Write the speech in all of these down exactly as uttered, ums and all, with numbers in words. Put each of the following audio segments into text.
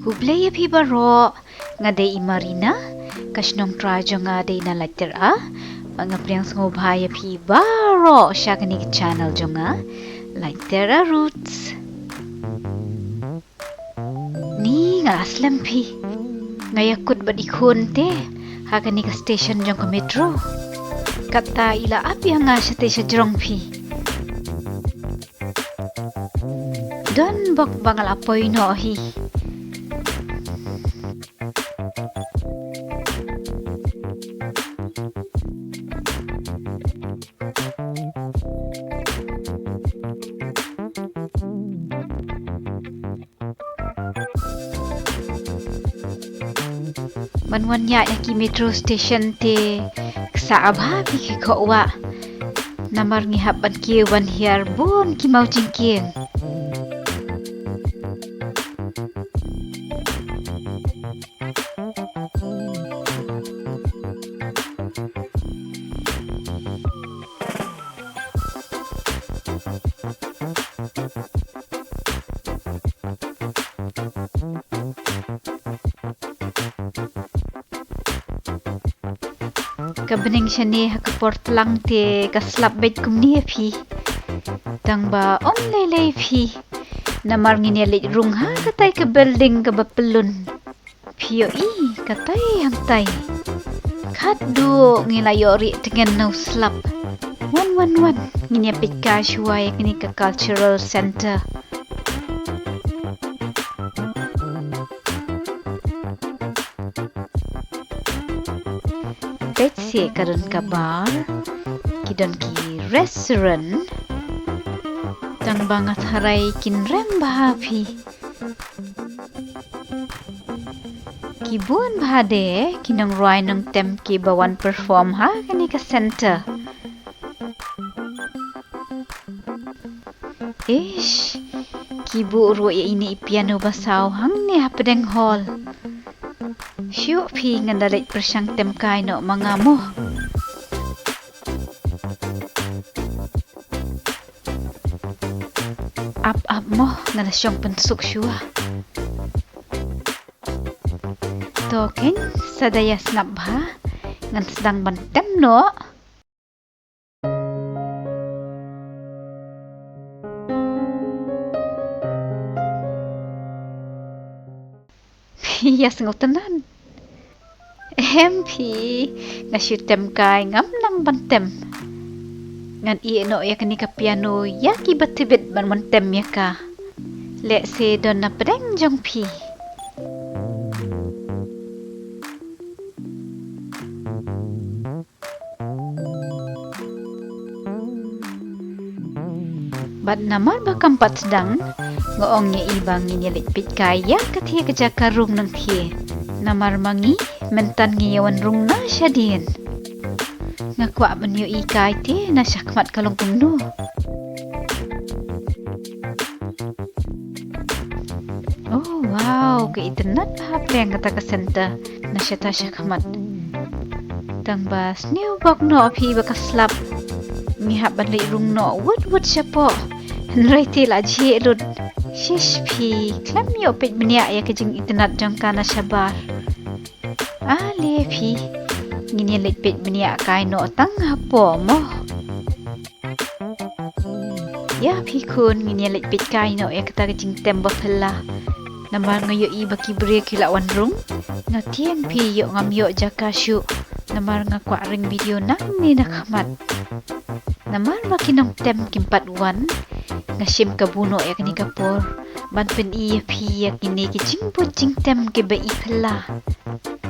Khublei ïa phi baroh, nga dei i Marina, ka shnong trai jong nga dei na Laityra. Nga pdiang sngewbha ïa phi baroh sha kane ka channel jong nga, Laityra Roots. Ni nga la slem phi. Nga ïakut bad i khun te ha kane ka station jong ka metro. Kata i la ap ïa nga shatei shajrong phi. Don bok ba nga la poi noh hi. Ban wan ïaid ïa ki metro station te ksa bha phi ki khoh wah. Namar ngi hap ban kiew ban hiar bun ki maw jingkieng. Ka bneng shane ha ka por tlang te ka slap beit kumne phi. Tang ba ym lei lei phi. Namar ngin ïa leit rung ha katai ka building kaba pyllun. Phi ïohi katai hangtai. Khatduh ngi la ïoh rieh tngen na u slap. Wan wan wan, ngin ïa peit kai shuwa ïa kane ka cultural center. Peit se ka don ka bar, ki don ki restaurant. Tang ba nga tharai kin rem bha phi. Ki bun bha de ki nongrwai nongtem kiba wan perform ha kane ka center. Ish, ki buh ruh ïa ine i piano ba saw hangne hapdeng hall. Shuh phi, ngan da leit pyrshang tem kai noh ma nga mo. Ap ap mo, ngan da shong pynsuk shuwa. To kein, sa da ïa sngap bha, ngan sdang ban tem noh. Ïa sngewtynnat. Em phi, nga shu tem kai, ngam nang ban tem. Ngan ïeh noh ïa kane ka piano ïa kiba tbit ban wan tem ïa ka. Lehse don na pdeng jong phi. Bad namar ba kam pat sdang, nga ong ïa i ba ngin ïa leit peit kai ïa kathie ka jaka rung nangthie. Namar ma ngi mynta ngi ïa wan rung na shadien. Nga kwah ban ïohi kai te na shakhmat ka long kumno. Oh wow, ka itynnat bha pdeng kata ka center na shata shakhmat. Tang ba sniew bok noh phi ba ka slap. Ngi hap ban leit rung noh wut wut shapoh. Hynrei te la jhieh lut. Shish phi, khlem ïoh peit bniah ïa ka jingitynnat jong ka na shabar. Ale phi, ngin ïa leit peit bniah kai noh tang hapoh mo. Ïa phi khun, ngin ïa leit peit kai noh ïa kata ka jingtem ba phylla. Namar nga ïohi ba ki briew ki la wan rung. Nga tieng phi ïoh ngam ïoh jaka shuh. Namar nga kwah ring video nangne na khmat. Namar ba ki nongtem kim pat wan, nga shim kabu noh ïa kane ka por ban pyni ïa phi ïa kine ki jingbud jingtem kiba i phylla.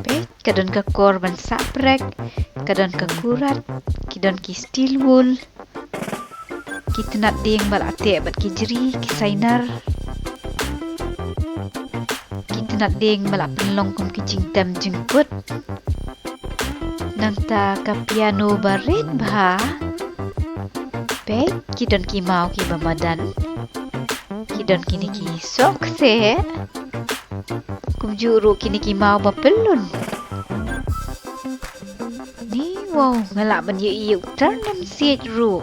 Peit, ka don ka kor ban sah prek, ka don ka kurat, ki don ki steel wool, ki tnat dieng ba la teh bad ki jri, ki sainar, ki tnat dieng ba la pynlong kum ki jingtem jingkut. Nangta ka piano ba rit bha. Peit, ki don ki maw kiba madan. Ki don kine ki sohkse. Kumjuh ruh kine ki maw ba pyllun. Ni wow, nga lah ban ïohi ïa u tyrnem siej ruh.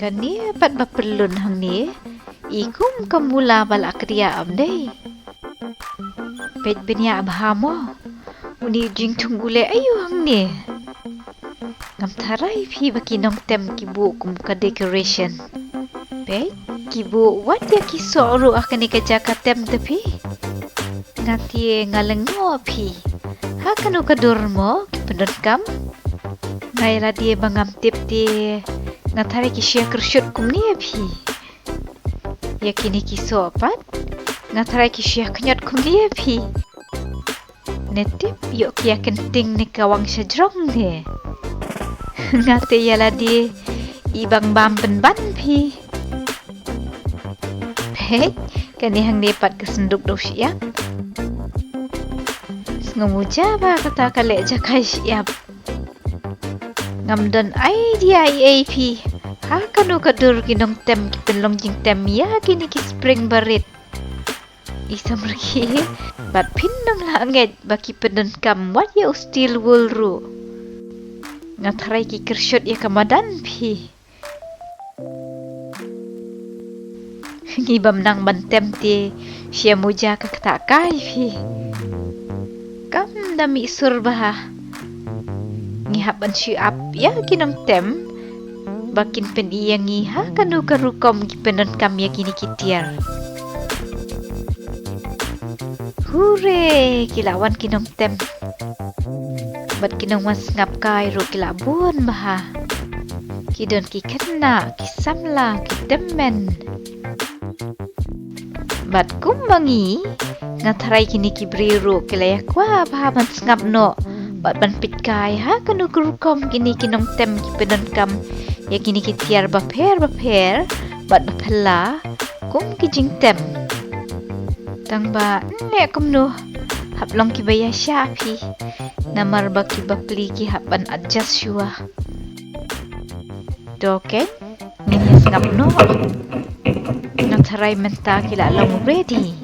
Kane pat ba pyllun hangne. I kum ka mula ba la kdiah, ym dei? Peit bniah bha mo. Une u jingthung u leh aïu hangne. Ngam tharai phi ba ki nongtem ki buh kum ka decoration. Peit, ki buh wat ïa ki soh ruh ha kane ka jaka tem te phi. Nga te nga lyngngoh phi. Ha kano ka dur mo ki pyndonkam. Nga ïa lade ba ngam tip te nga tharai ki shu ïa kyrshut kumne ïa phi. Ïa kine ki soh pat nga tharai ki shu ïa khñiot kumne ïa phi. Ne tip ïoh ki ïa kynting ne ka wang sha jrong ne. Nga te ïa lade i bang bam pynban phi. Peit, kane hangne pat ka synduk dewsyiap. Sngew muja ba kata ka leh jaka shyiap. Ngam don idea ei ei phi. Ha kano ka dur ki nongtem ki pynlong jingtem ïa kine ki spring barit. I samrkhie bad phin ym lah ngeit ba ki pyndonkam wat ïa u steel wool ruh. Nga tharai ki kyrshut ïa ka madan phi. Ngi bym nang ban tem te shu ïa muja ka ktah kai phi. Kam da mih sur bha. Ngi hap ban shu ap ïa ki nongtem ba kin pyni ïa ngi ha kano ka rukom ki pyndonkam ïa kine ki tiar. Hure, ki la wan ki nongtem. Bad ki nongwan sngap kai ruh ki la bun bha. Ki don ki khynnah, ki samla, ki tymmen. Bad kumba ngi, nga tharai kine ki briew ruh ki la ïa kwah bha ban sngap noh bad ban peit kai ha kano ka rukom kine ki nongtem ki pyndonkam ïa kine ki tiar bapher bapher bad baphylla kum ki jingtem. Tang ba nleh kumno, hap long kiba ïaishah phi. Namar ba ki bapli ki hap ban adjust shuwa. To keiñ, ngin ïa sngap noh. Nga tharai mynta ki la long ready.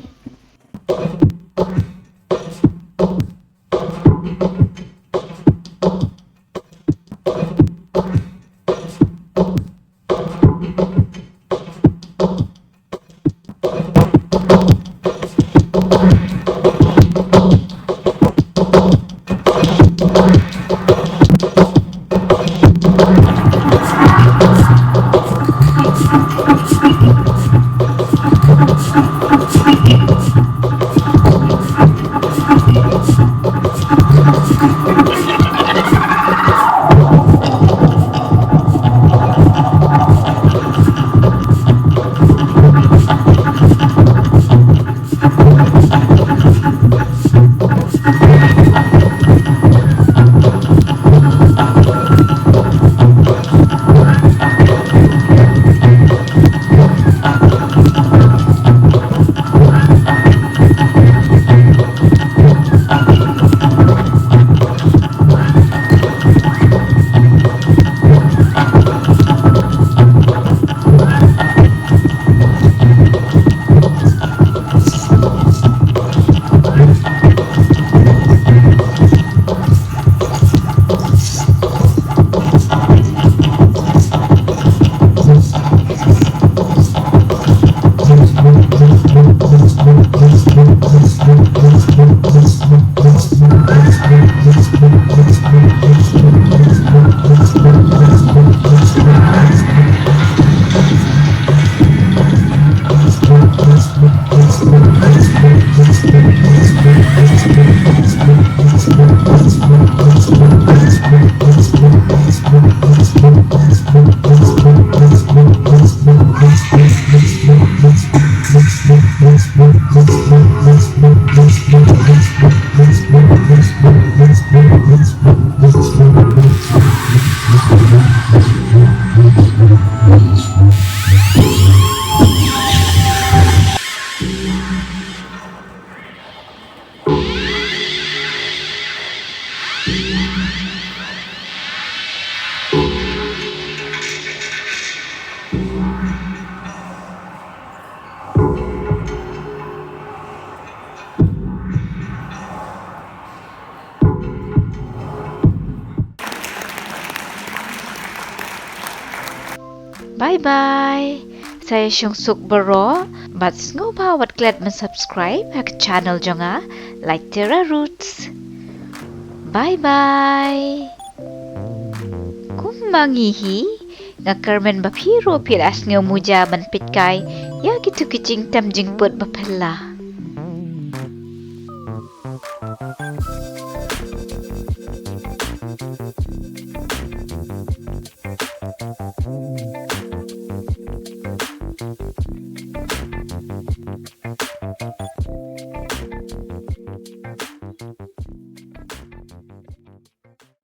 Bye bye. Sa ïa shong suk baroh, bad sngewbha wat klet ban subscribe ha ka channel jong nga, Laitera Roots. Bye bye. Kumba ngi hi, nga kyrmen ba phi ruh phi la sngew muja ban peit kai ïa kito ki jingtem jingput ba phylla.